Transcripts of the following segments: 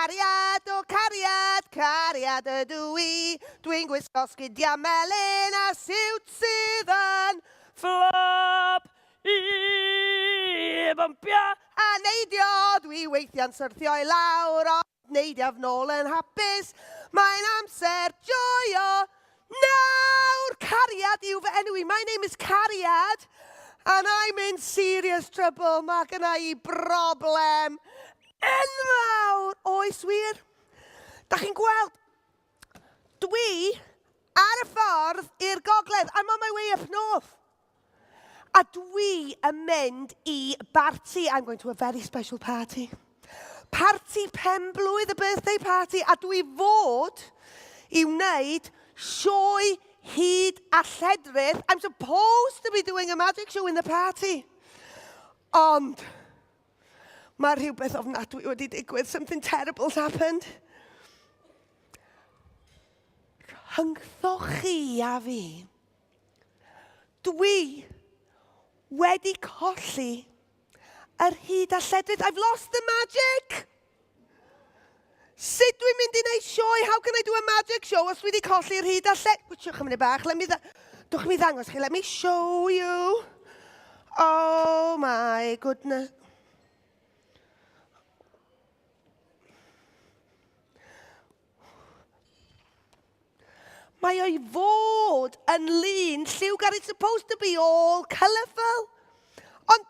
Cariad, o cariad, cariad ydw i. Dwi'n gwisgo sgidiau melyn a siwt sydd yn fflop i bympio a neidio. Dwi weithiau'n syrthio i lawr ond neidiaf nôl yn hapus. Mae'n amser joio nawr! Cariad yw fy enw i. My name is Cariad and I'm in serious trouble. Mae gynna i broblem enfawr! Oes wir? Da chi'n gweld, dwi ar y ffordd i'r gogledd. I'm on my way up north. A dwi yn mynd i barti. I'm going to a very special party. Parti pen-blwydd, a birthday party. A dwi fod i wneud sioe hud a lledrith. I'm supposed to be doing a magic show in the party. Ond, mae rhywbeth ofnadwy wedi digwydd. Something terrible's happened. Rhyngtho chi a fi. Dwi wedi colli yr hud a lledrith. I've lost the magic! Sut dwi'n mynd i wneud sioe? How can I do a magic show os dwi wedi colli'r hud a lle... Gwytiwch am munud bach, let me... Dwch mi ddangos chi, let me show you. Oh my goodness. Mae o'i fod yn lun lliwgar. It's supposed to be all colourful. Ond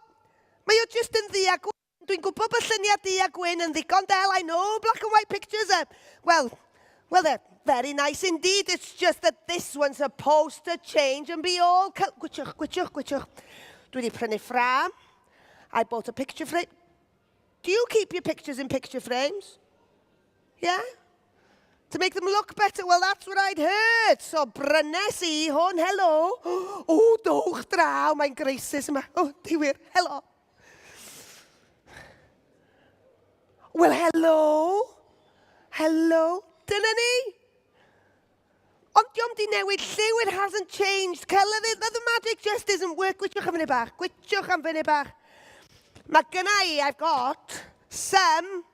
mae o just yn ddu a gwyn. Dwi'n gwybod bod lluniau du a gwyn yn ddigon del. I know black and white pictures are, well, well, they're very nice indeed. It's just that this one's supposed to change and be all... Gwytiwch, gwytiwch, gwytiwch. Dwi wedi prynu ffrâm. I bought a picture frame. Do you keep your pictures in picture frames? Yeah? To make them look better, well that's what I'd heard. So brynes i hwn, helo. O, dowch draw, mae'n greisus yma. O, di wir, helo. Well, helo. Helo. Dyna ni. Ond dio'm di newid lliw, it hasn't changed colour, the, the magic just isn't work. Gwytiwch am funud bach, gwytiwch am funud bach. Mae gynna i, I've got some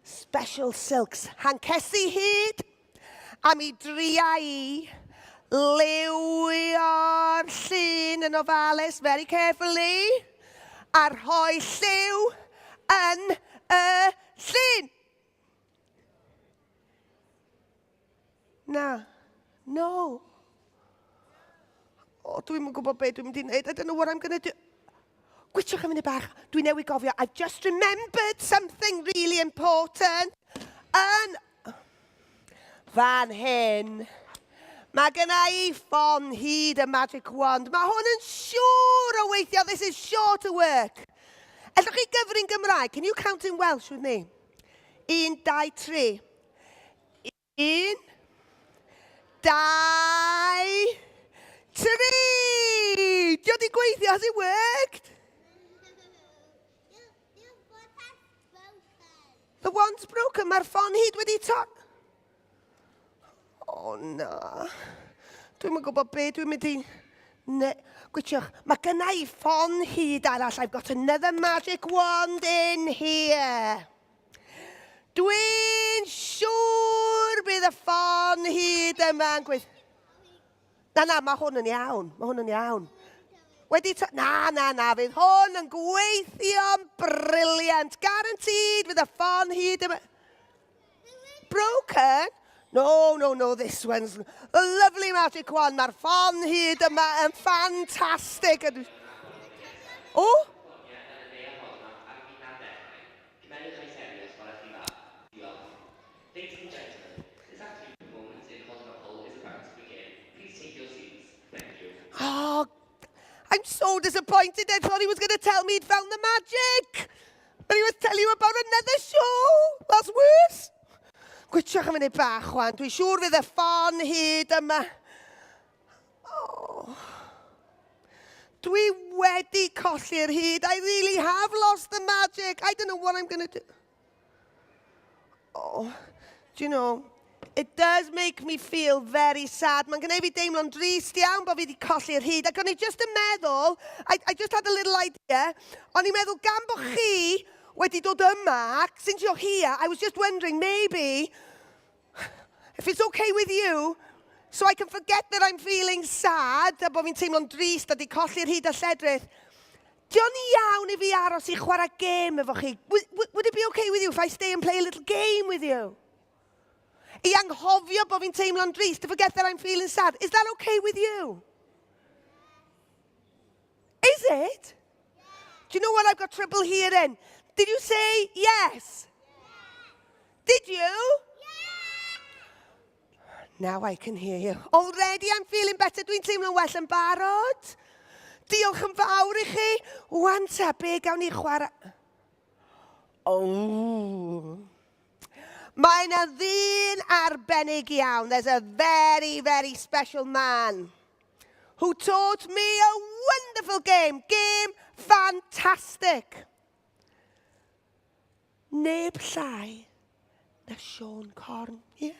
special silks. Hancesi hud, a mi dria i liwio'r llun yn ofalus, very carefully, a rhoi lliw yn y llun. Na. No. O, dwi'm yn gwybod beth dwi'n mynd i wneud. I don't know what I'm going to do. Gwytiwch am funud bach. Dwi newydd gofio. I've just remembered something really important. Yn fan hyn, mae gynna i ffon hud y magic wand. Mae hwn yn siŵr o weithio. This is sure to work. Ellwch chi gyfri'n Gymraeg? Can you count in Welsh with me? Un, dau, tri. Un, dau, tri! Dio di gweithio, has it worked? The wand's broken, mae'r ffon hud wedi tor... O na. Dwi'm yn gwybod be dwi'n mynd i... Ne... Gwytiwch, mae gynna i ffon hud arall. I've got another magic wand in here. Dwi'n siŵr bydd y ffon hud yma'n gweithio. Na, na, mae hwn yn iawn. Mae hwn yn iawn. Wedi to... Na, na, na, fydd hwn yn gweithio'n brilliant. Guaranteed, fydd y ffon hud yma... Broken? No, no, no, this one's a lovely magic one. Mae'r ffon hud yma yn ffantastig. O? Oh, I'm so disappointed. I thought he was going to tell me he'd found the magic. But he was telling you about another show. That's worse. Gwytiwch am funud bach, Juan. Dwi'n siŵr fydd y ffon hud yma. Oh. Dwi wedi colli'r hud. I really have lost the magic. I don't know what I'm going to do. Oh, do you know, it does make me feel very sad. Mae'n gwneud fi deimlo'n drist iawn bod fi wedi colli'r hud. Ac o'n i just yn meddwl, I just had a little idea, o'n i'n meddwl gan bod chi wedi dod yma, since you're here, I was just wondering maybe if it's okay with you, so I can forget that I'm feeling sad, a bod fi'n teimlo'n drist a di colli'r hyd a lledrith, Dio'n iawn i fi aros i chwarae gêm efo chi? Would, would it be okay with you if I stay and play a little game with you? I anghofio bod fi'n teimlo'n drist, to forget that I'm feeling sad. Is that okay with you? Is it? Do you know what? I've got trouble hearing. Did you say yes? Did you? Now I can hear you. Already I'm feeling better. Dwi'n teimlo'n well yn barod. Diolch yn fawr i chi. Wan ta, be gawn ni chwarae? Oh. Mae yna ddyn arbennig iawn. There's a very, very special man who taught me a wonderful game. Game fantastic. Neb llai na Siôn Corn. Yeah.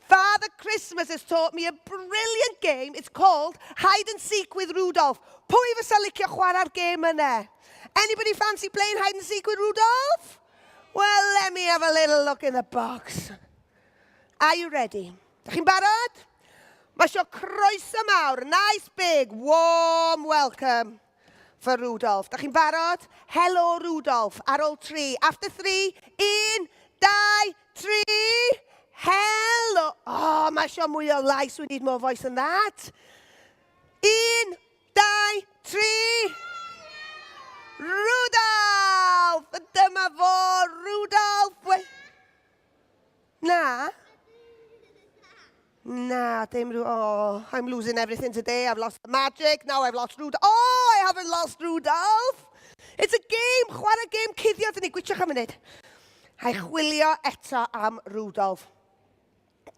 Father Christmas has taught me a brilliant game. It's called Hide and Seek with Rudolph. Pwy fysa licio chwarae'r gêm yna? Anybody fancy playing hide and seek with Rudolph? Well, let me have a little look in the box. Are you ready? Dych chi'n barod? Mae eisiau croeso mawr. Nice big warm welcome for Rudolph. Dych chi'n barod? Hello Rudolph. Ar ôl tri. After three. Un, dau, tri. Hello. Oh, mae eisiau mwy o lais. We need more voice than that. Un, dau, tri. Rudolph! Dyma fo, Rudolph! Na. Na, dim rhyw... Oh, I'm losing everything today. I've lost the magic. Now I've lost Rudolph. Oh, I haven't lost Rudolph. It's a game. Chwarae game cuddio. Dyn ni gwytiwch am munud. A i chwilio eto am Rudolph.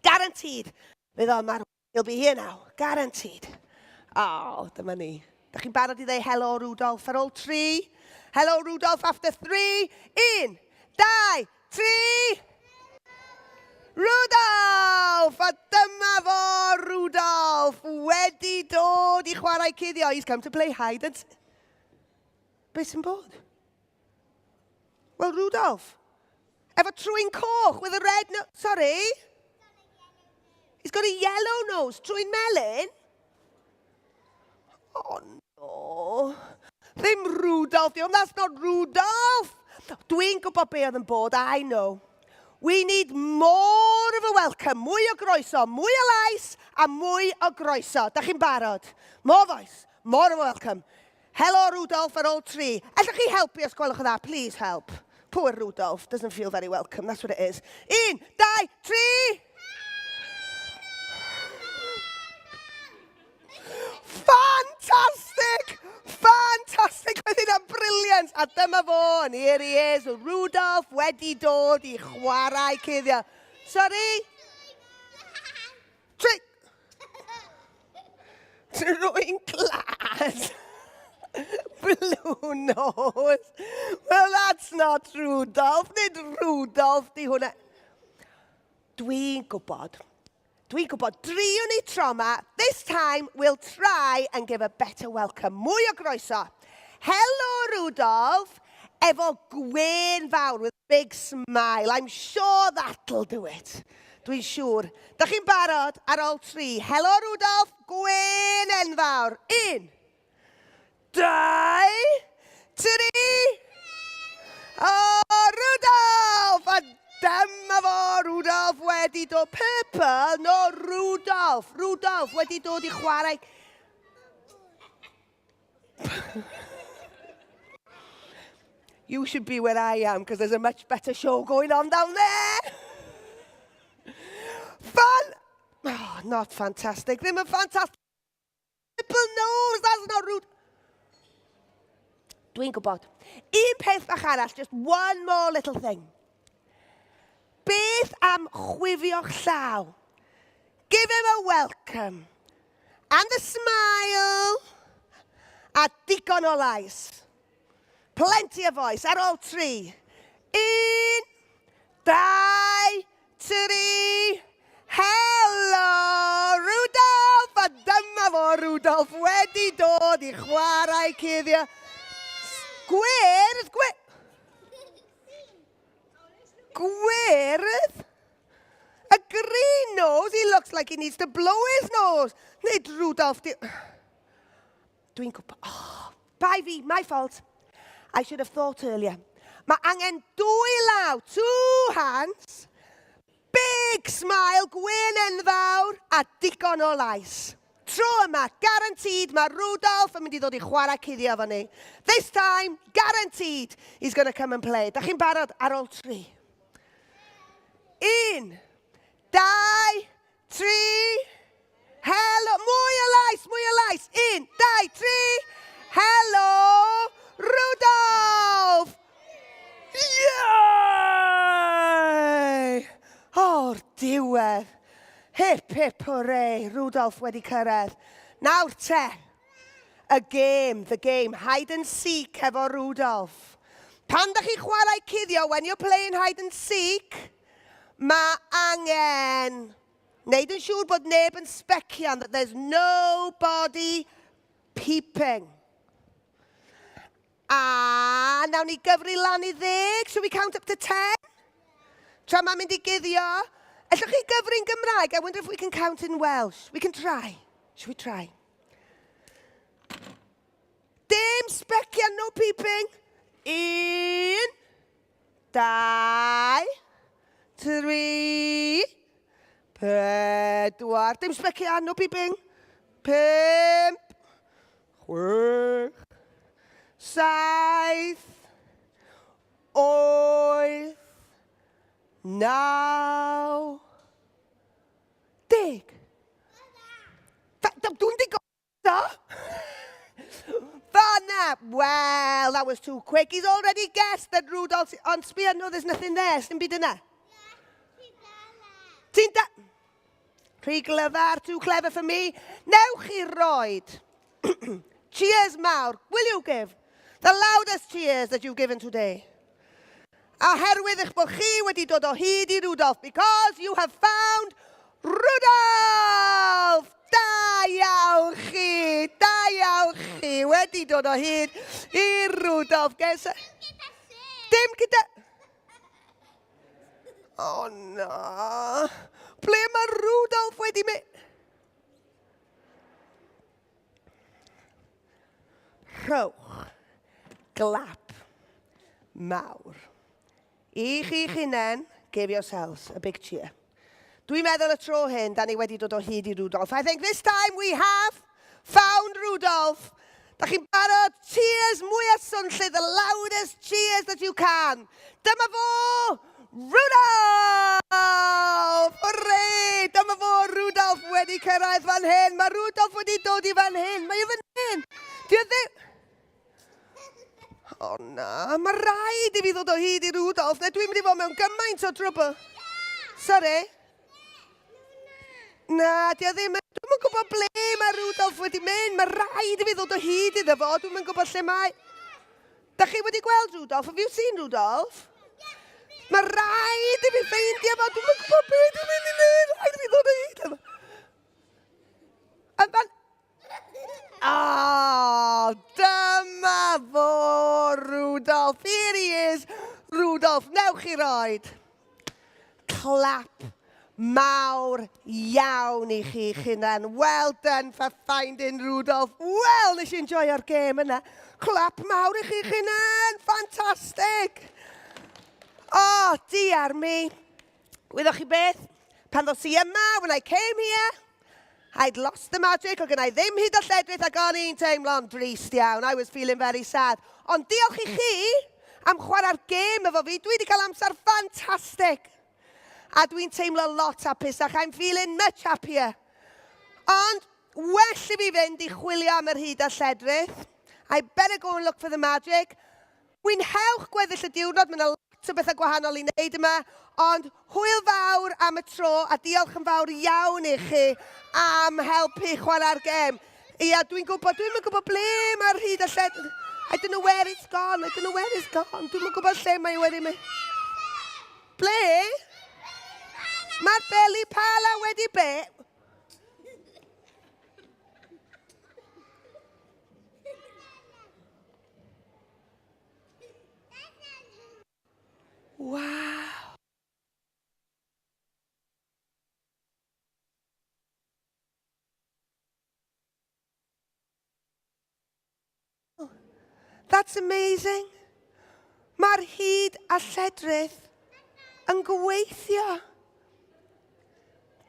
Guaranteed. Fydd o'n marw. He'll be here now. Guaranteed. Oh, dyma ni. Da chi'n barod i ddeu hello Rudolph ar ôl tri? Hello Rudolph after three. Un, dau, tri. Rudolph! A dyma fo, Rudolph, wedi dod i chwarae cuddio. He's come to play hide and... Be sy'n bod? Well, Rudolph, efo trwyn coch with a red nose. Sorry? He's got a yellow nose. Trwyn melyn? Oh, no. Ddim Rudolph, diolch. That's not Rudolph. Dwi'n gwybod be oedd yn bod, I know. We need more of a welcome, mwy o groeso, mwy o lais a mwy o groeso. Da chi'n barod? More voice, more of a welcome. Helo Rudolph ar ôl tri. Allwch chi helpu os gwelwch yn dda? Please help. Poor Rudolph doesn't feel very welcome, that's what it is. Un, dau, tri! Fantastic! Fantastic! Oedd hynna'n brilliant! A dyma fo, and here he is, Rudolph wedi dod i chwarae cuddio. Sorry? Tri... Rwy'n glas. Blue nose. Well, that's not Rudolph. Nid Rudolph di hwnna. Dwi'n gwybod. Dwi'n gwybod. Driwn ni tro 'ma. This time, we'll try and give a better welcome. Mwy o groeso. Hello, Rudolph. Efo gwên fawr with a big smile. I'm sure that'll do it. Dwi'n siŵr. Da chi'n barod ar ôl tri? Helo Rudolph, gwên enfawr. Un, dau, tri. O, oh, Rudolph! A dyma fo, Rudolph wedi dod. Purple? No, Rudolph. Rudolph wedi dod i chwarae. You should be where I am, because there's a much better show going on down there. Fun! Oh, not fantastic. Ddim yn fantastic. Purple nose, that's not rude. Dwi'n gwybod. Un peth bach arall, just one more little thing. Beth am chwifio'ch llaw? Give him a welcome. And a smile. A digon o lais. Plenty of voice. Ar ôl tri. Un, dau, tri. Helo, Rudolph! A dyma fo, Rudolph, wedi dod i chwarae cuddio. Gwyrdd, gwyrdd. Gwyrdd? A green nose? He looks like he needs to blow his nose. Nid Rudolph di... Dwi'n gwybod... Oh, bai fi, my fault. I should have thought earlier. Mae angen dwy law, two hands, big smile, gwên enfawr, a digon o lais. Tro yma, guaranteed, mae Rudolph yn mynd i ddod i chwarae cuddio efo ni. This time, guaranteed, he's going to come and play. Da chi'n barod ar ôl tri? Un, dau, tri. Helo, mwy o lais, mwy o lais. Un, dau, tri. Helo, Rudolph! Yay! O'r diwedd. Hip, hip, hooray, Rudolph wedi cyrraedd. Nawr te, y gêm, the game, hide and seek efo Rudolph. Pan da chi'n chwarae cuddio, when you're playing hide and seek, mae angen wneud yn siŵr bod neb yn sbecian, that there's nobody peeping. A nawn ni gyfri lan i ddeg. Shall we count up to ten? Tra mae'n mynd i guddio. Ellwch chi gyfri'n Gymraeg? I wonder if we can count in Welsh. We can try. Shall we try? Dim sbecian, no peeping. Un, dau, tri, pedwar. Dim sbecian, no peeping. Pump, chwech, saith, wyth, naw, deg. Dwi'n digon da. Fanna! Well, that was too quick. He's already guessed that Rudolph's... Ond sbia, no, there's nothing there. Sdim byd yna. Ti'n da... Rhy glyfar, too clever for me. Newch chi roed cheers mawr. Will you give? The loudest cheers that you've given today. Oherwydd eich bod chi wedi dod o hyd i Rudolph, because you have found Rudolph! Da iawn chi, da iawn chi, wedi dod o hyd i Rudolph. Ges... Dim gyda... O oh, na. Ble mae Rudolph wedi mynd? Rhowch glap mawr. I chi'ch hunain, give yourselves a big cheer. Dwi'n meddwl y tro hyn, da ni wedi dod o hyd i Rudolph. I think this time we have found Rudolph. Da chi'n barod? Cheers mwyaf swnllyd, the loudest cheers that you can. Dyma fo! Rudolph! Hwrê! Dyma fo, Rudolph wedi cyrraedd fan hyn. Mae Rudolph wedi dod i fan hyn. Mae o fan hyn. Di o ddim... O na, mae rhaid i fi ddod o hyd i Rudolph, neu dwi'n mynd i fod mewn gymaint o drwbl. Sorry? Na, di o ddim... Dwi'm yn gwybod ble mae Rudolph wedi mynd. Mae rhaid i fi ddod o hyd iddo fo. Dwi'm yn gwybod lle mae. Da chi wedi gweld Rudolph? Have you seen Rudolph? Mae rhaid i fi ffeindio fo. Dwi'm yn gwybod beth dwi'n mynd i wneud. Rhaid i fi ddod o hyd iddo fo. A fan... Oh, dyma fo, Rudolph. Here he is, Rudolph. Newch chi roed clap mawr iawn i chi'ch hunan. Well done for finding Rudolph. Wel, nes i enjoyo'r gêm yna. Clap mawr i chi'ch hunan. Fantastic. Oh, dear me. Wyddoch chi beth? Pan ddos i yma, when I came here, I'd lost the magic, o gynna i ddim hyd a lledrith ac o'n i'n teimlo'n drist iawn. I was feeling very sad. Ond diolch i chi am chwarae'r gêm efo fi. Dwi wedi cael amser ffantastig. A dwi'n teimlo lot hapusach. I'm feeling much happier. Ond well i fi fynd i chwilio am yr hyd a lledrith. I better go and look for the magic. Mwynhewch gweddill y diwrnod, mae 'na lot o bethau gwahanol i wneud yma, ond hwyl fawr am y tro a diolch yn fawr iawn i chi am helpu chwarae'r gêm. Ia, dwi'n gwybod, dwi'm yn gwybod ble mae'r hyd a lled... I don't know where it's gone, I don't know where it's gone. Dwi'm yn gwybod lle mae wedi mynd. Ble? Mae'r beli pala wedi be? Waw! That's amazing. Mae'r hud a lledrith yn gweithio.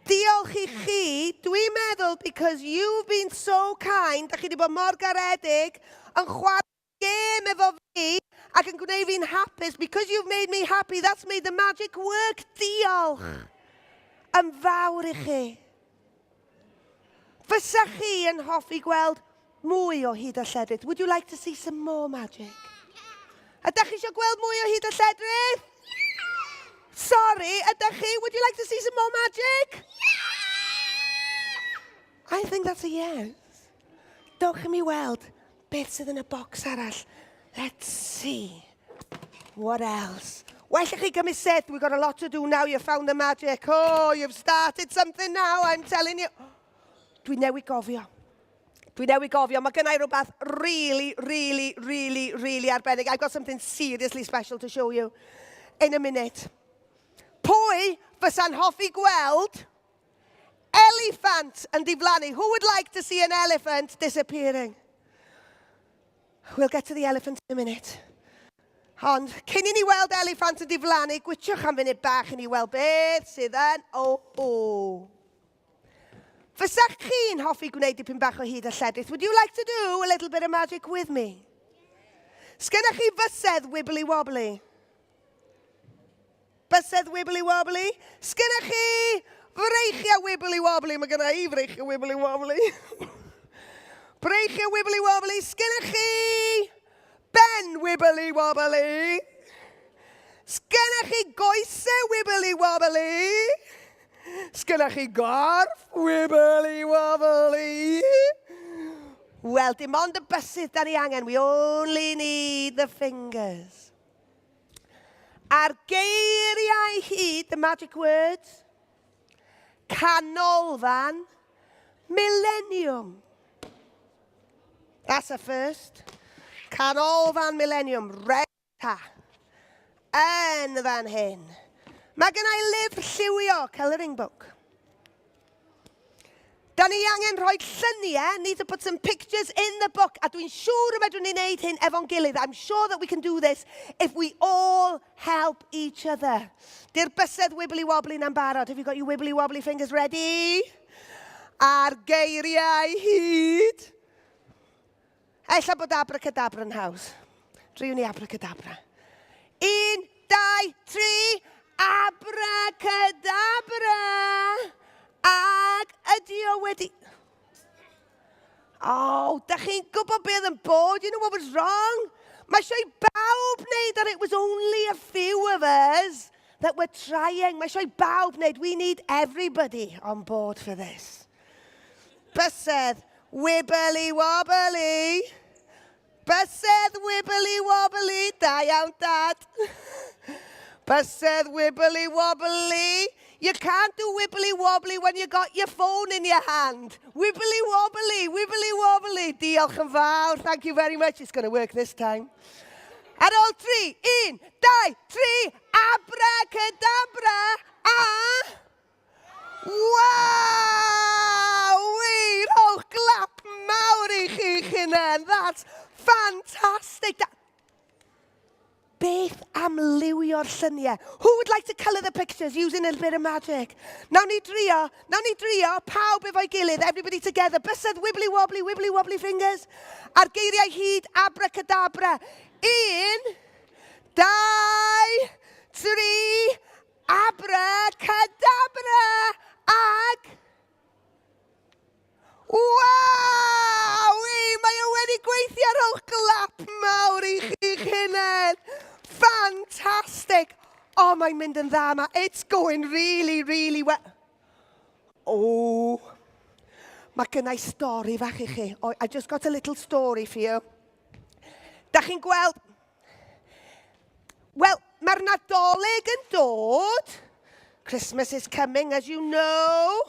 Diolch i chi, dwi'n meddwl because you've been so kind, da chi wedi bod mor garedig yn chwarae gêm efo fi ac yn gwneud fi'n hapus. Because you've made me happy, that's made the magic work. Diolch yn fawr i chi. Fysa chi yn hoffi gweld mwy o hud a lledrith? Would you like to see some more magic? Ydych chi eisiau gweld mwy o hud a lledrith? Sorry, ydych chi? Would you like to see some more magic? I think that's a yes. Dewch i mi weld beth sydd yn y bocs arall. Let's see. What else? Well i chi gymryd sedd. We've got a lot to do now. You've found the magic. Oh, you've started something now, I'm telling you. Dwi newydd gofio. Dwi newydd gofio. Mae gennai rhywbeth really, really, really, really arbennig. I've got something seriously special to show you in a minute. Pwy fysa'n hoffi gweld eliffant yn diflannu? Who would like to see an elephant disappearing? We'll get to the elephant in a minute. Ond, cyn i ni weld eliffant yn diflannu, gwitsiwch am funud bach i ni weld beth sydd yn... O, o. Fysa chi'n hoffi gwneud dipyn bach o hud a lledrith? Would you like to do a little bit of magic with me? Sgennych chi fysedd wibbly wobbly? Bysedd wibbly wobbly? Sgennych chi freichiau wibbly wobbly? Mae genna i freichiau wibbly wobbly. Breichiau wibbly wobbly. Sgennych chi ben wibbly wobbly? Sgennych chi goesau wibbly wobbly? Sgennych chi gorff wibbly wobbly? Wel, dim ond y bysydd da ni angen. We only need the fingers. A'r geiriau hud, the magic words, Canolfan Millennium. That's a first. Canolfan Millennium, renta. Yn fan hyn. Mae gen i lyfr lliwio, colouring book. Da ni angen rhoi lluniau, need to put some pictures in the book, a dwi'n siŵr y medrwn ni wneud hyn efo'n gilydd. I'm sure that we can do this if we all help each other. Di'r bysedd wibbly wobbly na'n barod. Have you got your wibbly wobbly fingers ready? A'r geiriau hud. Ella bod abracadabra yn haws. Driwn ni abracadabra. Un, dau, tri, abracadabra! Ac ydy o wedi... Oh, da chi'n gwybod beth yn bod? You know what was wrong? Mae eisiau i bawb wneud, and it was only a few of us that were trying. Mae eisiau i bawb wneud. We need everybody on board for this. Bysedd, wibbly wobbly. Bysedd wibbly wobbly, da iawn, Dad. Bysedd wibbly wobbly. You can't do wibbly wobbly when you got your phone in your hand. Wibbly wobbly, wibbly wobbly. Diolch yn fawr. Thank you very much. It's going to work this time. Ar ôl tri, un, dau, tri, abracadabra, a... Waw! Rhowch glap mawr i chi'ch hunain. That's fantastic. Da Beth am liwio'r lluniau? Who would like to colour the pictures using a bit of magic? Nawn ni drio, nawn ni drio, pawb efo'i gilydd, everybody together. Bysedd wibbly wobbly, wibbly wobbly fingers. A'r geiriau hud, abracadabra. Un, dau, tri, abracadabra, ag... Waw! Mae o wedi gweithio, rhowch glap mawr i chi'ch hunain. Fantastic! Oh, mae'n mynd yn dda yma. It's going really, really well. Oh, mae gennai stori fach i chi. Oh, I just got a little story for you. Da chi'n gweld... Wel, mae'r Nadolig yn dod. Christmas is coming, as you know.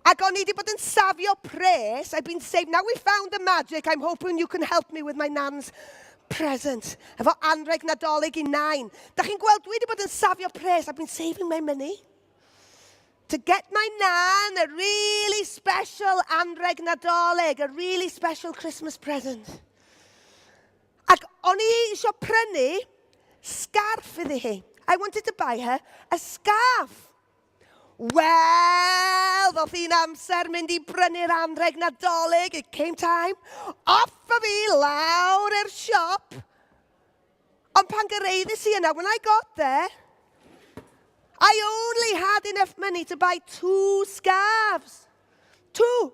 Ac o'n i wedi bod yn safio pres. I've been saved. Now we found the magic. I'm hoping you can help me with my nan's present. Efo anreg Nadolig i Nain. Da chi'n gweld, dwi wedi bod yn safio pres. I've been saving my money to get my nan a really special anreg Nadolig, a really special Christmas present. Ac o'n i eisiau prynu sgarff iddi hi. I wanted to buy her a scarf. Wel, ddoth hi'n amser mynd i brynu'r anrheg Nadolig. It came time. Off â fi lawr i'r siop. Ond pan gyraeddus i yna, when I got there, I only had enough money to buy two scarves. Two.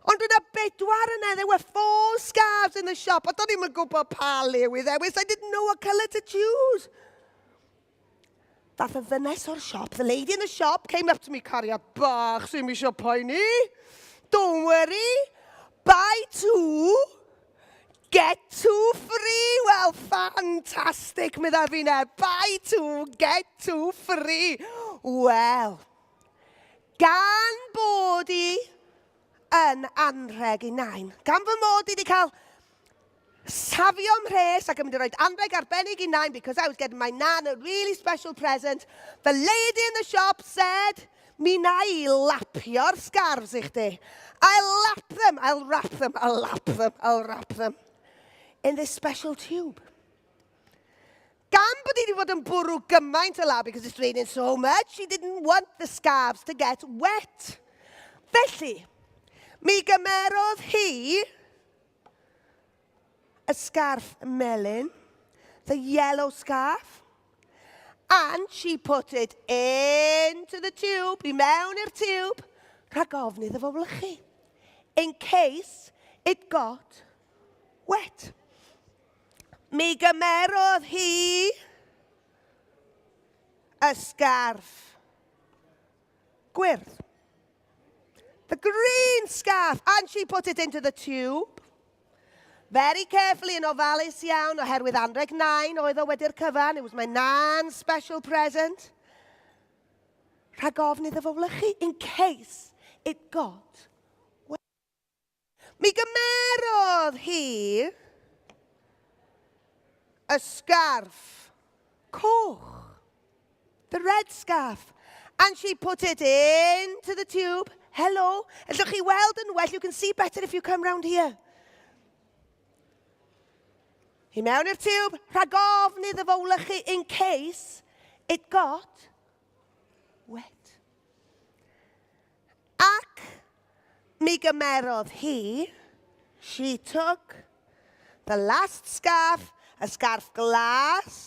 Ond yna bedwar yna, there were four scarves in the shop. A do'n i'm yn gwybod pa liw i ddewis. I didn't know what colour to choose. Dath y ddynes o'r siop, the lady in the shop came up to me, cariad bach, sy'm eisiau poeni. Don't worry, buy two, get two free. Well, fantastic, medda finne. Buy two, get two free. Wel, gan bod i yn anrheg i nain, gan fy mod i wedi cael safio mhres ac yn mynd i roi anrheg arbennig i nain because I was getting my nan a really special present. The lady in the shop said, mi na i lapio'r scarves i chdi. I'll lap them, I'll wrap them, I'll lap them, I'll wrap them in this special tube. Gan bod hi wedi bod yn bwrw gymaint o law because it's raining so much, she didn't want the scarves to get wet. Felly, mi gymerodd hi y sgarff melyn, the yellow scarf, and she put it into the tube, i mewn i'r tube, rhag ofn iddo fo wlychu, in case it got wet. Mi gymerodd hi y sgarff gwyrdd. The green scarf, and she put it into the tube. Very carefully yn ofalus iawn, oherwydd anrheg nain oedd o wedi'r cyfan. It was my nan's special present. Rhag ofn iddo fo wlychu, in case it got wet. Mi gymerodd hi y sgarff coch, the red scarf, and she put it into the tube. Hello, allwch chi weld yn well, you can see better if you come round here. I mewn i'r tiwb, rhag ofn iddo fo wlychu in case it got wet. Ac mi gymerodd hi, she took the last scarf, y sgarff glas,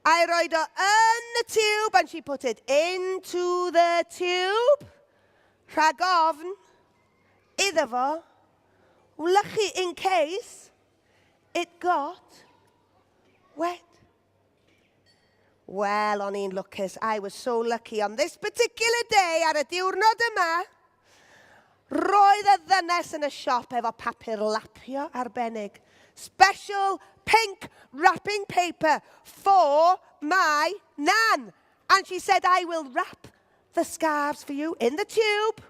a'i roed o yn y tiwb, and she put it into the tube, rhag ofn iddo fo wlychu in case it got wet. Wel, o'n i'n lwcus. I was so lucky on this particular day, ar y diwrnod yma, roedd y ddynes yn y siop efo papur lapio arbennig. Special pink wrapping paper for my nan. And she said, I will wrap the scarves for you in the tube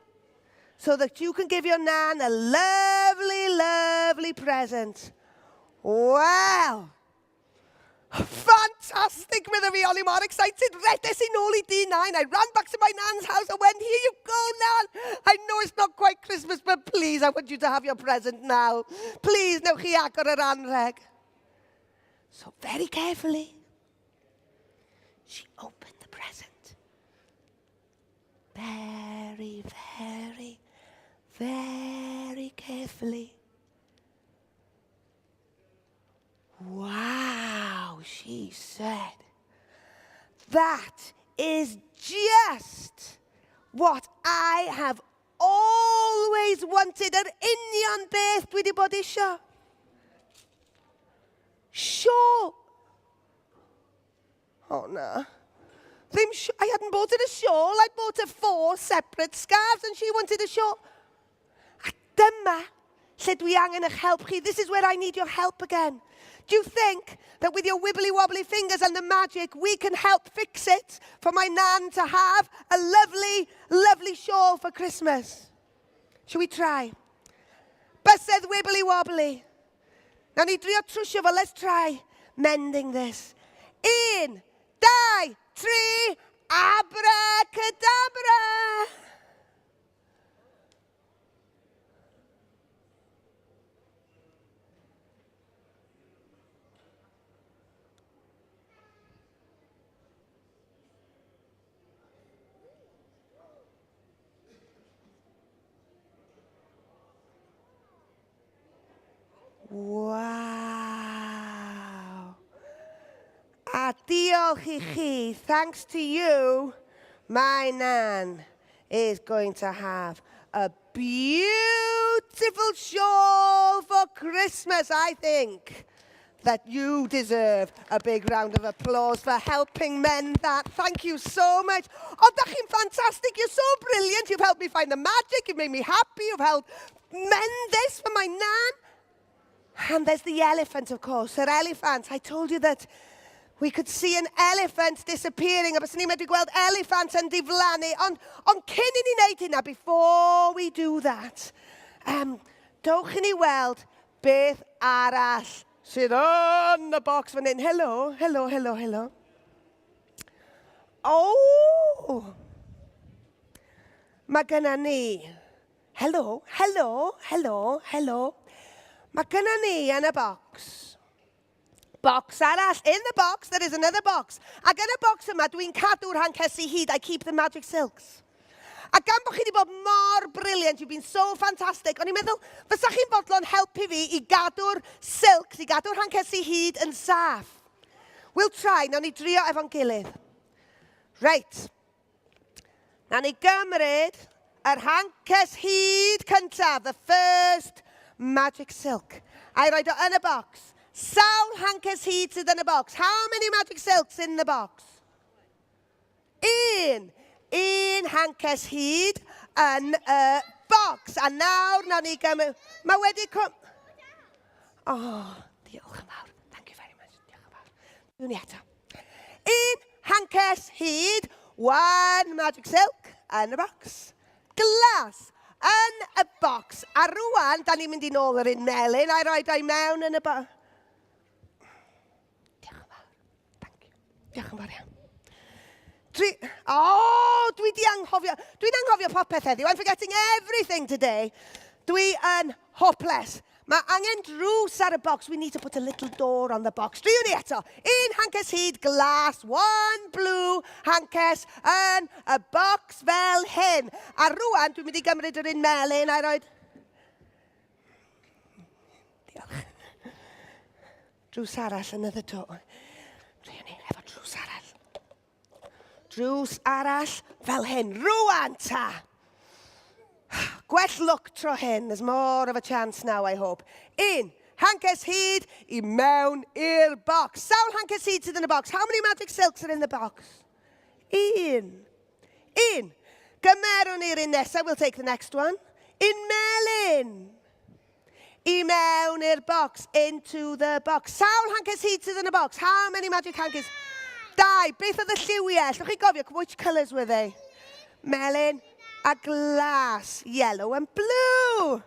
so that you can give your nan a lovely, lovely present. Wel, Fantastic, medda fi, o'n i mor excited. Redes i nôl i dŷ nain. I ran back to my nan's house and went, here you go, nan. I know it's not quite Christmas, but please, I want you to have your present now. Please, newch chi agor yr anrheg. So very carefully, she opened the present. Very, very, very carefully. Wow, she said. That is just what I have always wanted. Yr union beth dwi wedi bod isio. Sure. Oh na. Ddim I hadn't bought her a shawl, I'd bought her four separate scarves and she wanted a shawl. A dyma lle dwi angen eich help chi. This is where I need your help again. Do you think that with your wibbly wobbly fingers and the magic, we can help fix it for my nan to have a lovely, lovely shawl for Christmas? Shall we try? Bysedd wibbly wobbly. Nawn ni drio trwsio fo, let's try mending this. Un, dau, tri, abracadabra! Waw! A diolch i chi, thanks to you, my nan is going to have a beautiful shawl for Christmas, I think that you deserve a big round of applause for helping mend that. Thank you so much. Oh, dach chi'n fantastic. You're so brilliant. You've helped me find the magic. You've made me happy. You've helped mend this for my nan. And there's the elephant, of course. Yr elephant. I told you that we could see an elephant disappearing. A byswn ni'n medru gweld elephant yn diflannu. Ond, ond cyn i ni wneud hynna, before we do that, um, dowch i ni weld beth arall sydd yn y bocs fan hyn. Helo, helo, helo, helo. Oh! Mae gyna ni Helo, helo, helo, helo. Mae gynna ni yn y bocs. Bocs arall. In the box, there is another box. Ac yn y bocs yma, dwi'n cadw'r hancesi hud. I keep the magic silks. A gan bod chi wedi bod mor brilliant, you've been so fantastic, o'n i'n meddwl, fysa chi'n fodlon helpu fi i gadw'r silks, i gadw'r hancesi hud yn saff. We'll try, nawn ni drio efo'n gilydd. Reit. Na ni gymryd yr hancesi hud cyntaf, the first magic silk, a'i roed o yn y bocs. Sawl hancesi hud sydd yn y bocs? How many magic silks in the box? Un. Un hancesi hud yn y bocs. A nawr nawn ni gymryd... Mae wedi... Oh, diolch yn fawr. Thank you very much. Diolch yn fawr. Dwi'n ni eto. Un hancesi hud, one magic silk yn y bocs. Glas yn y bocs. A rwan, da ni'n mynd i nôl yr un melyn a'i roi i mewn yn y bocs. Diolch yn fawr. Thank you. Diolch yn fawr iawn. Dwi... Oh, dwi di anghofio. Dwi'n anghofio popeth heddiw. I'm forgetting everything today. Dwi yn hopeless. Mae angen drws ar y bocs. We need to put a little door on the box. Driwn ni eto. Un hancesi hud glas, one blue hancesi yn y bocs fel hyn. A rwan dwi'n mynd i gymryd yr un melyn a'i roed... Diolch. Drws arall, another door. Driwn ni efo drws arall. Drws arall fel hyn. Rwan ta! Gwell lwc tro hyn. There's more of a chance now, I hope. Un, hancesi hud i mewn i'r bocs. Sawl hancesi hud sydd yn y bocs? How many magic silks are in the box? Un. Un. Gymerwn ni'r un nesaf. We'll take the next one. Un melyn. I mewn i'r bocs. Into the box. Sawl hancesi hud sydd yn y bocs? How many magic hankies? Dau. Beth oedd y lliwiau? Allwch chi gofio? Which colours were they? Melyn a glas. Yellow and blue.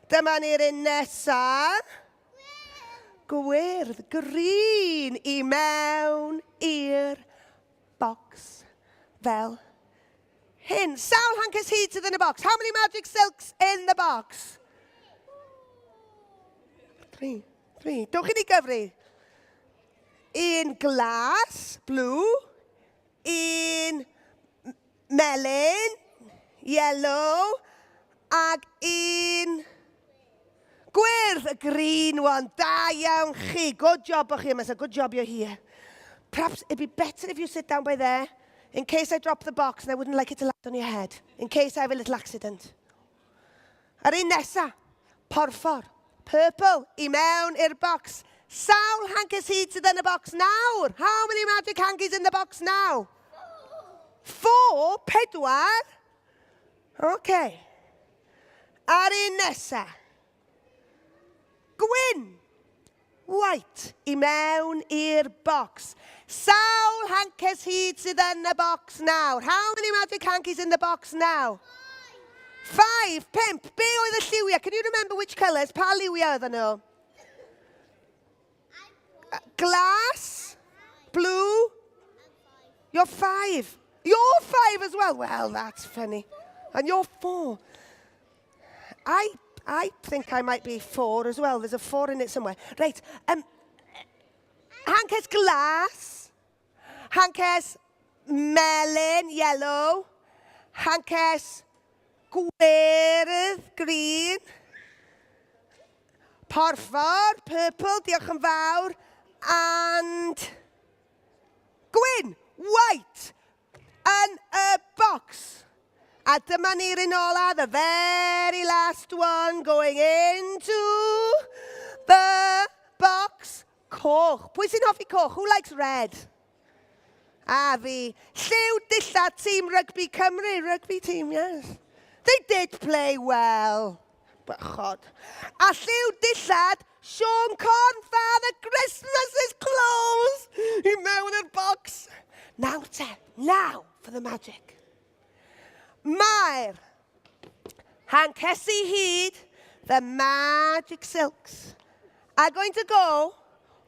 Dyma ni'r un nesaf. Gwyrdd, green, i mewn i'r bocs fel hyn. Sawl hancesi hud sydd yn y bocs? How many magic silks in the box? Three. Three. Dewch i ni gyfri. Un glas, blue. Un melyn, yellow. Ag un gwyrdd, y green one. Da iawn chi. Good job bod chi yma. So good job you're here. Perhaps it'd be better if you sit down by there in case I drop the box and I wouldn't like it to land on your head. In case I have a little accident. Yr un nesa, porffor, purple, i mewn i'r bocs. Sawl hancesi hud sydd yn y bocs nawr? How many magic hankies in the box now? Four? Pedwar? OK. A'r un nesa. Gwyn. White. I mewn i'r bocs. Sawl hancesi hud sydd yn y bocs nawr? How many magic hankies in the box now? Five. Pump. Be oedd y lliwiau? Can you remember which colours? Pa liwiau oedden nhw? Glas. Blue. You're five. You're five as well. Well, that's funny. And you're four. I think I might be four as well. There's a four in it somewhere. Right. Hancesi glas. Hancesi melyn, yellow. Hancesi gwyrdd, green. Porffor, purple, diolch yn fawr. And gwyn, white, yn y box. A dyma ni'r un ola, the very last one going into the box. Coch. Pwy sy'n hoffi coch? Who likes red? A fi. Lliw dillad tîm rygbi Cymru. Rugby team, yes. They did play well. Bechod. A lliw dillad Siôn Corn, Father Christmas's clothes! I mewn i'r box. Nawr te, now for the magic. Mae'r hancesi hud, the magic silks, are going to go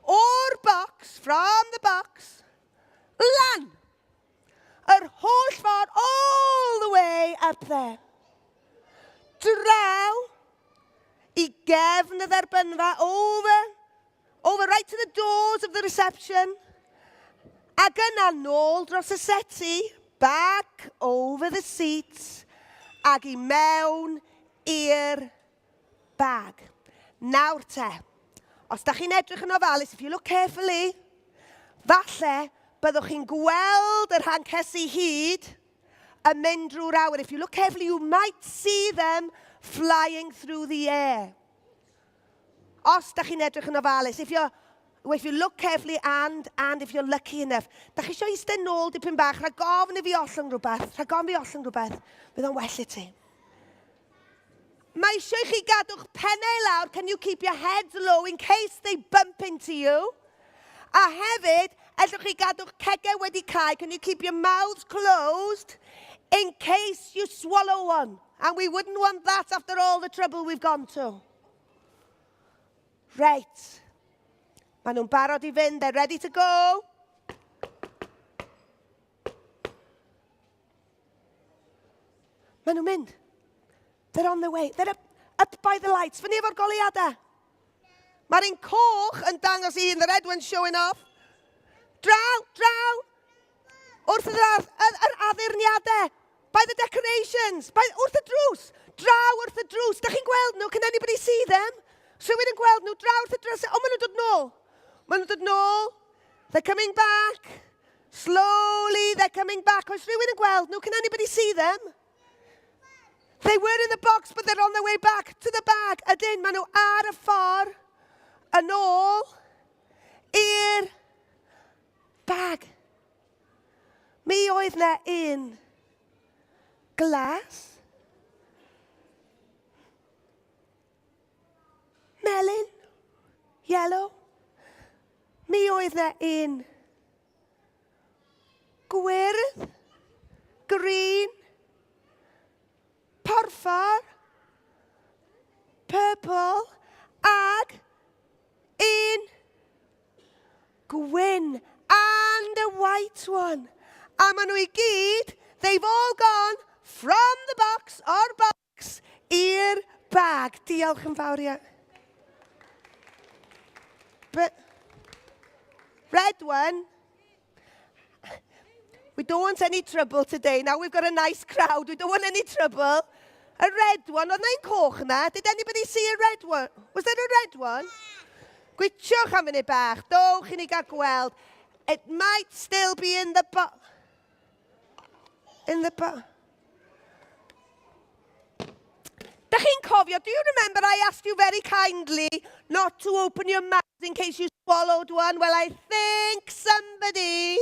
o'r box, from the box, lan! Yr holl ffordd, all the way up there. Draw i gefn y dderbynfa, over, over right to the doors of the reception, ac yna nôl dros y seti, back over the seats, ac i mewn i'r bag. Nawr te, os da chi'n edrych yn ofalus, if you look carefully, falle byddwch chi'n gweld yr hancesi hud yn mynd drwy'r awyr. If you look carefully, you might see them flying through the air. Os da chi'n edrych yn ofalus, if, you're, if you look carefully and, and if you're lucky enough, da chi eisiau eistedd nôl dipyn bach, rhag ofn i fi ollwng rhywbeth, rhag ofn fi ollwng rhywbeth, fydd o'n well i ti. Mae eisiau i chi gadw'ch pennau lawr, can you keep your heads low in case they bump into you? A hefyd, ellwch chi gadw'ch cegau wedi cau, can you keep your mouths closed in case you swallow one? And we wouldn't want that after all the trouble we've gone to. Reit. Maen nhw'n barod i fynd, they're ready to go. Maen nhw'n mynd. They're on their way. They're up, up by the lights. Fyny efo'r goleuadau. Mae'r un coch yn dangos un, the red one's showing off. Draw, draw. Wrth yr, yr, yr addurniadau. By the decorations. By, wrth y drws. Draw wrth y drws. Da chi'n gweld nhw? Can anybody see them? Rhywun yn gweld nhw? Draw wrth y drws. O, maen nhw'n dod nôl. Maen nhw'n dod nôl. They're coming back. Slowly they're coming back. Oes rhywun yn gweld nhw? Can anybody see them? They were in the box, but they're on their way back to the bag. Ydyn, maen nhw ar y ffordd yn ôl i'r bag. Mi oedd na un glas, Melyn, yellow. Mi oedd na un gwyrdd, green, porffor, purple, ag un gwyn, and a white one. A maen nhw i gyd, they've all gone from the box or box I'r bag. Diolch yn fawr iawn. But, red one. We don't want any trouble today. Now we've got a nice crowd. We don't want any trouble. A red one. Oedd na'n coch na? Did anybody see a red one? Was there a red one? Gwitiwch am funud bach. Dowch i ni gael gweld. It might still be in the bo In the bo Da chi'n cofio, do you remember I asked you very kindly not to open your mouth in case you swallowed one? Well, I think somebody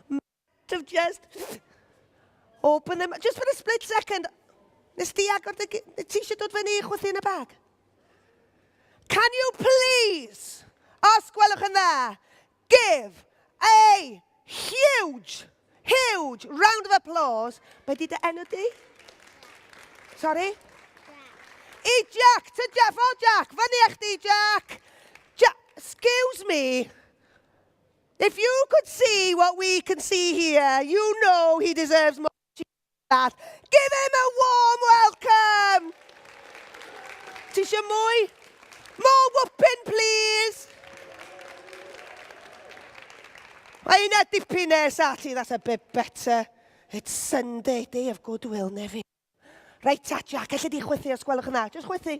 might have just opened them, just for a split second. Nes di agor dy... Ti eisiau dod fyny i chwythu yn y bag? Can you please, os gwelwch yn dda, give a huge, huge round of applause. Be di dy enw di? Sorry? I Jack, to Jeff, oh Jack, fyny â chdi Jack. Jack, excuse me. If you could see what we can see here, you know he deserves more than that. Give him a warm welcome. Ti eisiau mwy? More whooping, please. Mae hynna dipyn nes ati, that's a bit better. It's Sunday, day of goodwill, Nefi. Reit ta, Jack, allu di chwythu os gwelwch yn dda. Just chwythu.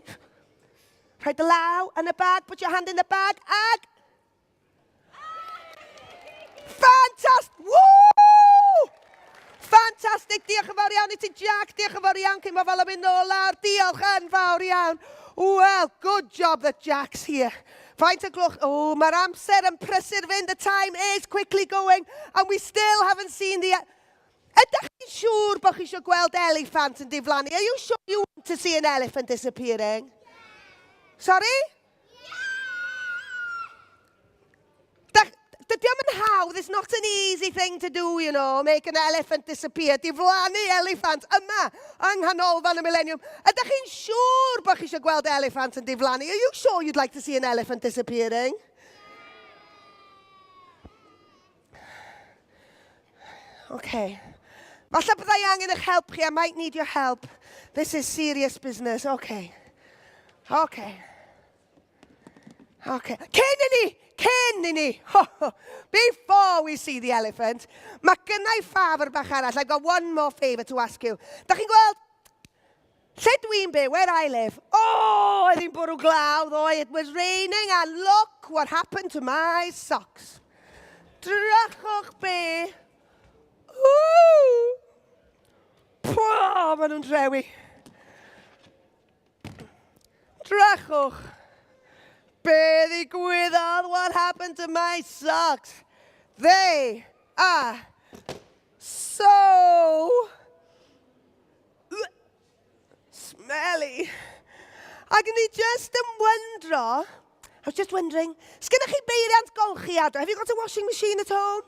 Rhoi dy law yn y bag, put your hand in the bag, ag... Fantastic! Woo! Fantastic! Diolch yn fawr iawn i ti, Jack. Diolch yn fawr iawn. Cyn fel am mynd nôl lawr. Diolch yn fawr iawn. Well, good job that Jack's here. Faint o gloch? Oh, mae'r amser yn prysur fynd. The time is quickly going and we still haven't seen the... Ydych chi'n siŵr bod chi eisiau gweld eliffant yn diflannu? Are you sure you want to see an elephant disappearing? Sorry? Dydy o'm yn hawdd, it's not an easy thing to do, you know, make an elephant disappear, diflannu eliffant yma yng Nghanolfan y Mileniwm. Ydych chi'n siŵr bod chi eisiau gweld eliffant yn diflannu? Are you sure you'd like to see an elephant disappearing? Okay. Falle byddai angen eich help chi. I might need your help. This is serious business. Okay. Okay. Okay. Cyn i ni! Cyn i ni! Before we see the elephant, mae gynna i ffafr bach arall. I've got one more favour to ask you. Da chi'n gweld, lle dwi'n byw, where I live, oh, oedd hi'n bwrw glaw ddoe, it was raining and look what happened to my socks. Drychwch be. Ooh! Pwa, maen nhw'n drewi. Drychwch. Be ddigwyddodd? What happened to my socks? They are so smelly. Ac ni just yn wyndro, I was just wondering, sgynnych chi beiriant golchi adre? Have you got a washing machine at home?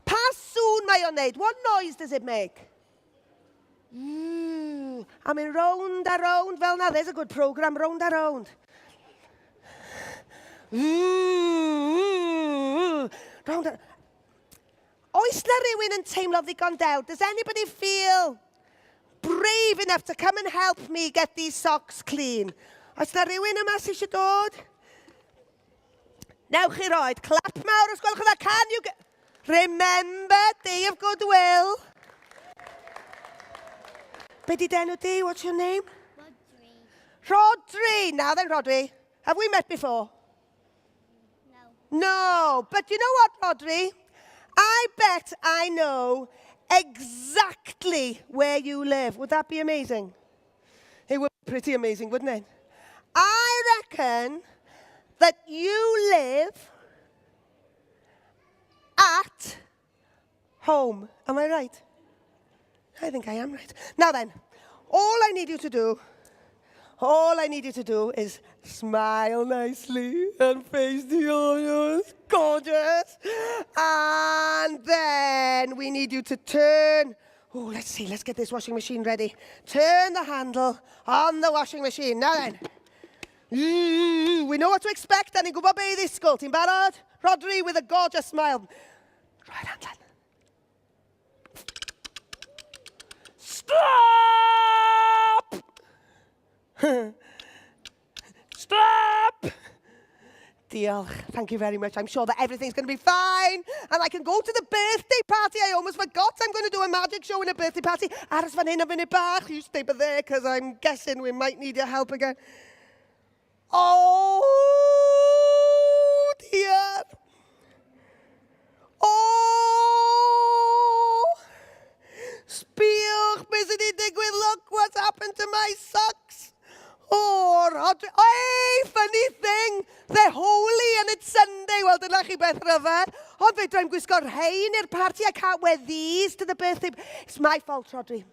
Pa sŵn mae o'n neud? What noise does it make? Mm, a mynd rownd a rownd fel na. There's a good program, rownd a rownd. Mm, round a... Oes na rhywun yn teimlo ddigon dew? Does anybody feel brave enough to come and help me get these socks clean? Oes na rhywun yma sy'n eisiau dod? Newch chi roed clap mawr os gwelwch yn dda. Can you get... Remember, day of goodwill. Be di d'enw di? What's your name? Rodri. Rodri. Now then, Rodri. Have we met before? No. No, but you know what, Rodri? I bet I know exactly where you live. Would that be amazing? It would be pretty amazing, wouldn't it? I reckon that you live at home. Am I right? I think I am right. Now then, all I need you to do, all I need you to do is smile nicely and face the audience. Gorgeous. And then we need you to turn. Oh, let's see. Let's get this washing machine ready. Turn the handle on the washing machine. Now then. We know what to expect. Da ni'n gwybod be i ddisgwyl. Ti'n barod? Rodri with a gorgeous smile. Rhoi'r handlen. Stop! Stop! Diolch. Thank you very much. I'm sure that everything's going to be fine and I can go to the birthday party. I almost forgot I'm going to do a magic show in a birthday party. Aros fan hyn am funud bach. You stay there because I'm guessing we might need your help again. Oh, dear. Oh! Sbiwch beth sydd wedi digwydd. Look what's happened to my socks. Oh, Rodri. Hey, funny thing. They're holy and it's Sunday. Wel, dyna chi beth rhyfedd. Ond fedra i'm gwisgo rhain i'r party. I can't wear these to the birthday. It's my fault, Rodri.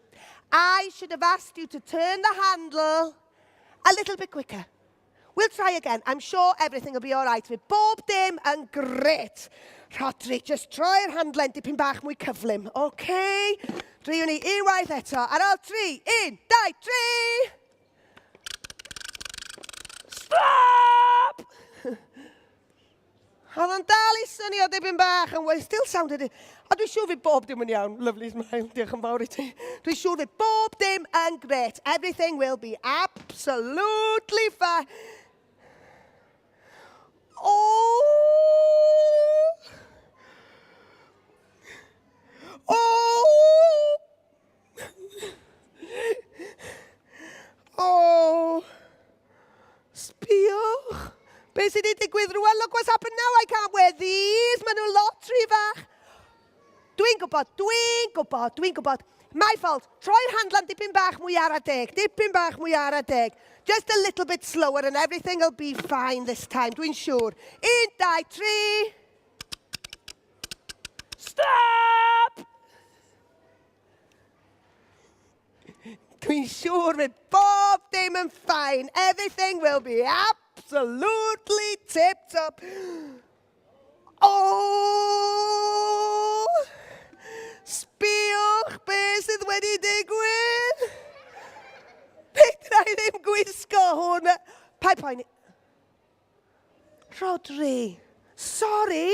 I should have asked you to turn the handle a little bit quicker. We'll try again. I'm sure everything will be all right. Fydd bob dim yn grêt. Rhodri, just troi'r handlen dipyn bach mwy cyflym. OK? Driwn ni unwaith eto. Ar ôl 3, 1, 2, 3! Stop! Oedd o'n dal i swnio dipyn bach yn well, still sounded it. A dwi'n siŵr fydd bob dim yn iawn. Lovely smile, diolch yn fawr i ti. Dwi'n siŵr fydd bob dim yn grêt. Everything will be absolutely fine. Oh! Oh! Oh! Sbiwch! beth sydd wedi digwydd rwan. Look what's happened now, I can't wear these. Maen nhw lot rhy fach. Dwi'n gwybod, dwi'n gwybod, dwi'n gwybod. My fault. Troi'r handlan dipyn bach mwy ara deg, dipyn bach mwy ara deg. Just a little bit slower and everything will be fine this time, dwi'n siŵr. Un, dau, tri. Stop! Dwi'n siŵr fydd bob dim yn fine. Everything will be absolutely tip-top. Oh! Sbiwch be sydd wedi digwydd! Fedra i ddim gwisgo hwn. Paid poeni. Rhodri, sorry.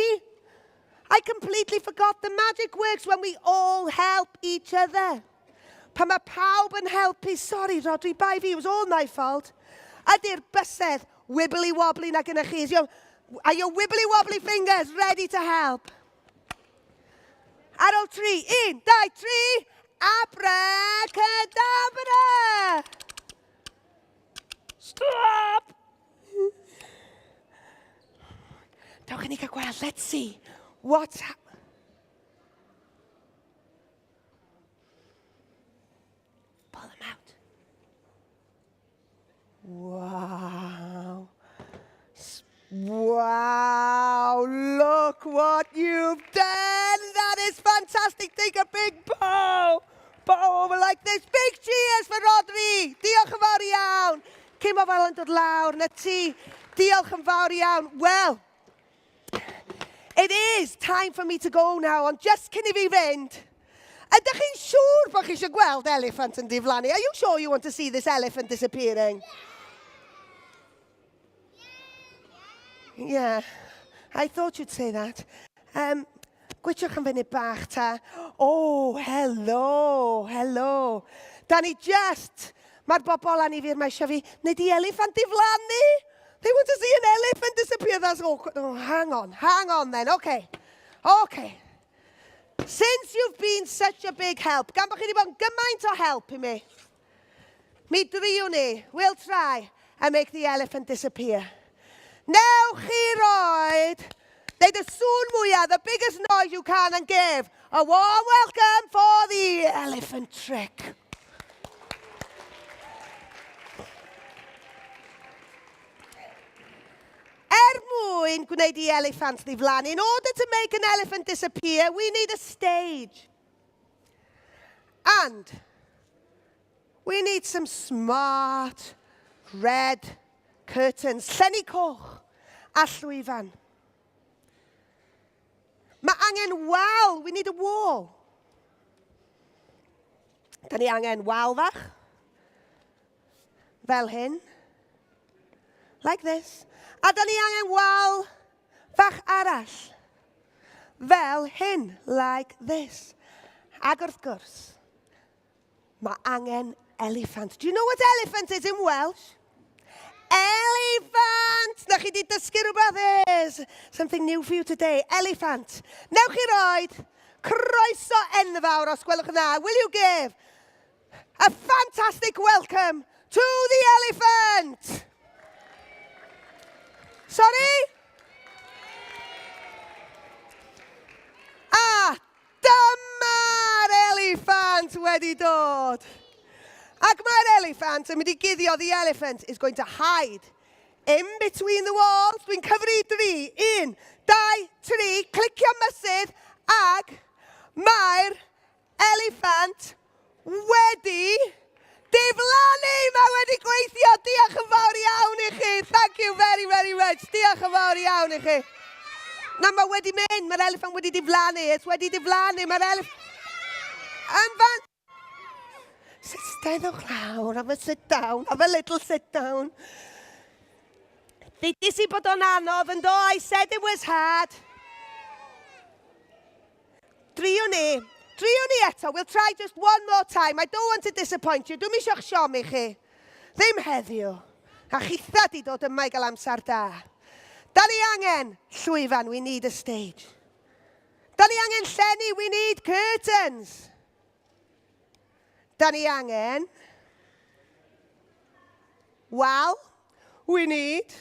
I completely forgot the magic works when we all help each other. Pan mae pawb yn helpu, sorry Rhodri, bai fi, it was all my fault. Ydy'r bysedd wibbly wobbly na gyda chi? Is your, are your wibbly wobbly fingers ready to help? Ar ôl tri, un, dau, tri, abracadabra! Stop! Dewch i ni gael gweld, let's see what's happening. Pull them out. Wow. Wow, look what you've done. That is fantastic. Take a big bow. Bow over like this. Big cheers for Rodri. Diolch yn fawr iawn. Cyn bod fel yn dod lawr, na ti. Diolch yn fawr iawn. Well, It is time for me to go now, ond just cyn i fi fynd, ydych chi'n siŵr bod chi eisiau gweld elephant yn diflannu? Are you sure you want to see this elephant disappearing? Yeah, I thought you'd say that. Um, Gwytiwch am funud bach ta. Oh, helo, helo. Da ni just, mae'r bobl anifyr mae eisiau fi wneud i eliffant diflannu. They want to see an elephant disappear. That's awkward. Oh, hang on, hang on then. Okay, okay. Since you've been such a big help, gan bod chi wedi bod yn gymaint o help i mi, mi driwn ni, we'll try and make the elephant disappear. Newch chi roed, neud y sŵn mwyaf, the biggest noise you can and give a warm welcome for the elephant trick. Er mwyn gwneud i eliffant ddiflannu, in order to make an elephant disappear, we need a stage. And we need some smart red curtains, llenni coch a llwyfan. Mae angen wal, we need a wall. Da ni angen wal fach, fel hyn, like this. A da ni angen wal fach arall, fel hyn, like this. Ac wrth gwrs, Mae angen eliffant. Do you know what elephant is in Welsh? Elephant! Na chi di dysgu rhywbeth is. Something new for you today. Elephant. Newch chi roed croeso enfawr os gwelwch yn dda. Will you give a fantastic welcome to the elephant? Sorry? A Dyma'r eliffant wedi dod! Ac mae'r eliffant yn mynd i guddio, the elephant is going to hide in between the walls. Dwi'n cyfri dri, un, dau, tri, clicio mysydd, ac mae'r eliffant wedi diflannu! Mae wedi gweithio! Diolch yn fawr iawn i chi! Thank you very, very much. Diolch yn fawr iawn i chi. Na, mae wedi mynd. Mae'r eliffant wedi diflannu. It's wedi diflannu. Mae'r eliffant... Yn fan... Steddwch lawr, have a sit down, have a little sit down. Ddeudis i bod o'n anodd yn do, I said it was hard. Driwn ni. Driwn ni eto. We'll try just one more time. I don't want to disappoint you. Dwi'm eisiau'ch siomi chi. Ddim heddiw. A chitha di dod yma i gael amser da. Da ni angen llwyfan. We need a stage. Da ni angen llenni. We need curtains. Da ni angen wal. We need.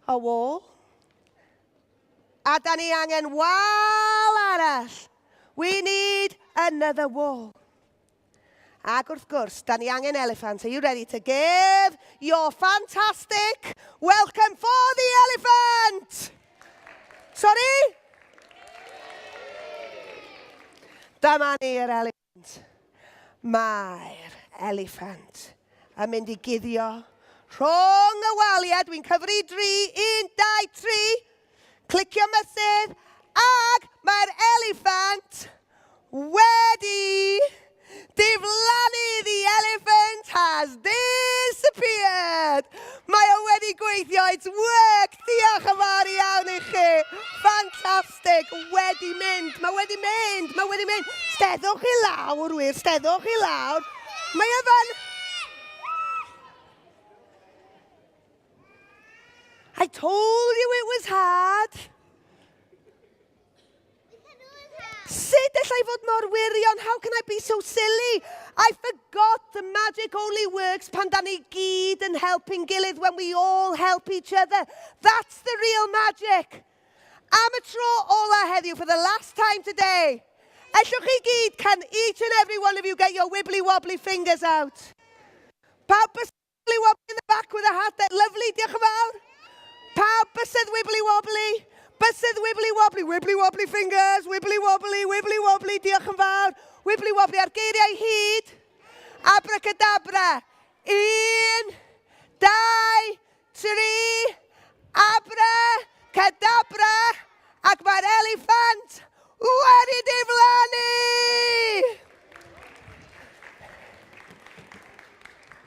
A wall. A da ni angen wal arall. We need another wall. Ac wrth gwrs, da ni angen elephant. Are you ready to give your fantastic welcome for the elephant? Sorry? Dyma ni yr elephant. Mae'r eliffant yn mynd i guddio rhwng y waliau. Dwi'n cyfri dri, un, dau, tri. Clicio mysydd, ac mae'r eliffant wedi diflannu. The elephant has disappeared. Mae o wedi gweithio. It's worked. Diolch yn fawr iawn i chi. Fantastic. Wedi mynd. Mae wedi mynd. Mae wedi mynd. Steddwch i lawr, wir. Steddwch i lawr. Mae e fan... I told you it was hard. Sut allai fod mor wirion? How can I be so silly? I forgot the magic only works pan da ni gyd yn helpu'n gilydd, when we all help each other. That's the real magic. Am y tro ola heddiw, for the last time today, ellwch chi gyd, can each and every one of you get your wibbly wobbly fingers out? Pawb wibbly wobbly in the back with a hat there. Lovely, diolch yn fawr. Pawb bysedd wibbly wobbly. Bysedd wibbly wobbly, wibbly wobbly fingers, wibbly wobbly, wibbly wobbly, diolch yn fawr. Wibbly wobbly ar geiriau hud. Abracadabra. Un, dau, tri, abra, cadabra, ac mae'r eliffant wedi diflannu!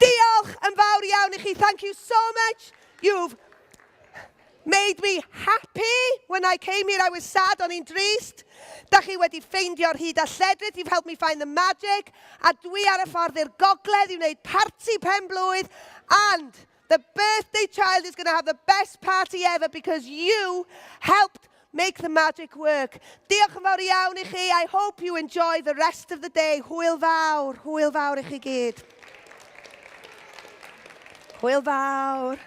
Diolch yn fawr iawn i chi. Thank you so much. You've made me happy. When I came here, I was sad, o'n i'n drist. Da chi wedi ffeindio'r hud a lledrith. You've helped me find the magic. A dwi ar y ffordd i'r gogledd i wneud parti pen blwydd. And the birthday child is going to have the best party ever because you helped make the magic work. Diolch yn fawr iawn i chi. I hope you enjoy the rest of the day. Hwyl fawr, hwyl fawr i chi gyd. Hwyl fawr.